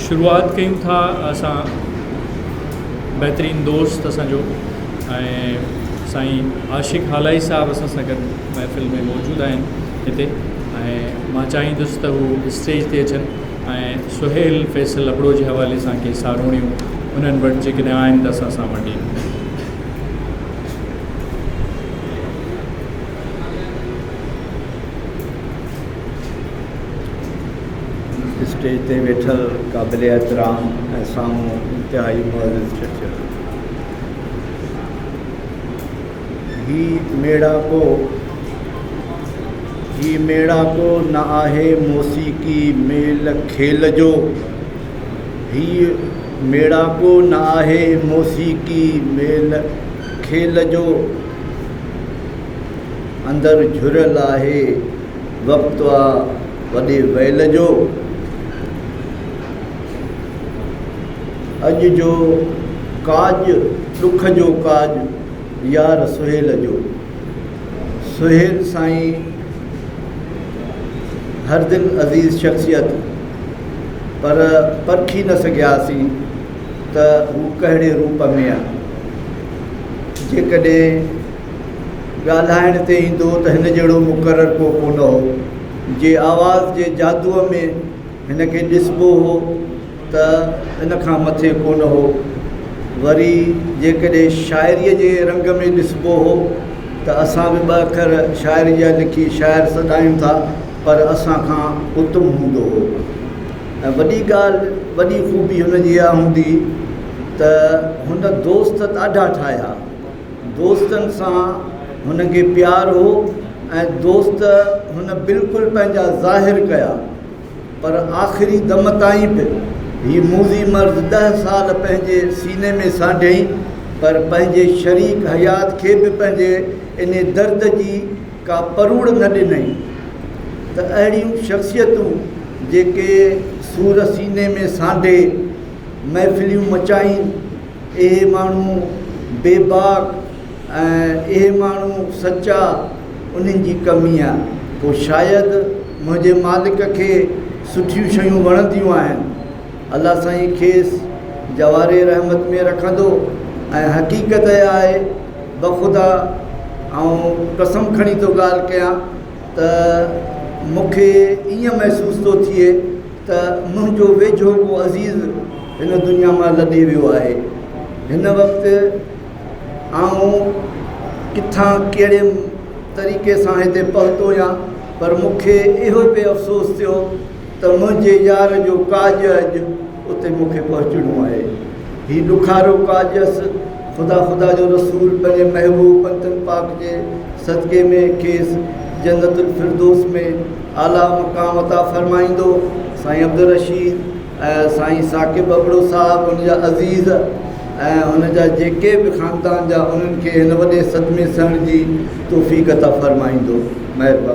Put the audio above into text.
شروعات ڪيون ٿا اسان بهترين دوست اسان جو ۽ سائين عاشق هالائي صاحب اسان سان گڏ محفل ۾ موجود آهن هتي ۽ مان چاهيندس ته هو اسٽيج تي اچن ۽ سهيل فيصل ابڙو جي حوالي سان ڪي ساروڻيون انهن وٽ جيڪڏهن آهن ته اسان سان ونڊين. اسٽيج تي ويٺل قابل احترام ۽ سامهون انتهائي معزز شخصيت. هي ميڙاڪو هي ميڙاڪو نه آهي موسيقي ميل کيل جو هي ميڙاڪو نه آهي موسيقي ميل کيل جو اندر جهريل آهي وقت آ وڏي ويل جو. اڄ جو ڪاڄ ڏک جو ڪاڄ يار سهيل جو. سهيل سائين هر دل عزيز شخصيت پر پرکي نه سگهياسين ته هو ڪهڙي روپ ۾ آ. جيڪڏهن ڳالهائڻ تي ايندو ته هن جهڙو مقرر ڪو ڪونه هو. جي آواز جي جادوء ۾ هن کي ڏسبو هو ته ان کان مٿي ڪونه هو. وري جيڪڏهن شاعريء جي رنگ ۾ ڏسبو هو ته اسان به ٻه اکر شاعريء جا لکي شاعر سڏايون ٿا پر اسان کان اتم هوندو هو. ۽ وڏي ڳالهه وڏي خوبي هن جي اها هوندي ته هن دوست ڏاڍا ٺاهيا. دوستن سان هن کي پيار هو ۽ دوست هن بلڪل پنهنجا ظاهر ڪيا پر آخري دم تائين به هي موذي مرض ڏهه سال پنهنجي سيني ۾ سانڍيائين پر پنهنجي شريڪ حيات کي به پنهنجي انهي درد جي ڪا پروڙ نه ڏنائين ته اهڙيون شخصيتون جيڪي سور سيني ۾ سانڍي محفليون مچائين اهي ماڻهو بيباڪ ۽ اهي ماڻهو سچا انهن جي ڪمي آ. پوء شايد منهنجي مالڪ کي سٺيون شيون وڻنديون آهن. الله سائين کيس جوار رحمت ۾ رکندو ۽ حقيقت اها آهي بخدا آئون قسم کڻي ٿو ڳالهه ڪيان ته مون کي ائين محسوس ٿو ٿئي ته منهنجو ويجهو ڪو عزيز هن دنيا مان لڏي ويو آهي. هن وقت آئون ڪٿان ڪهڙي طريقي سان هتي پهتو آهيان پر مون کي اهو به افسوس ٿيو ته منهنجي يار جو ڪاڄ اڄ اتي مون کي پهچڻو آهي. هي ڏکارو ڪاڄ اس خدا خدا جو رسول پنهنجي محبوب پنجتن پاڪ جي صدقي ۾ کيس جنت الفردوس ۾ اعليٰ مقام عطا فرمائيندو. سائين عبدالرشيد ۽ سائين ثاقب ابڙو صاحب ان جا عزيز ۽ ان جا جيڪي به خاندان جا انهن کي هن وڏي صدمي سهڻ جي توفيق عطا فرمائيندو. مهرباني.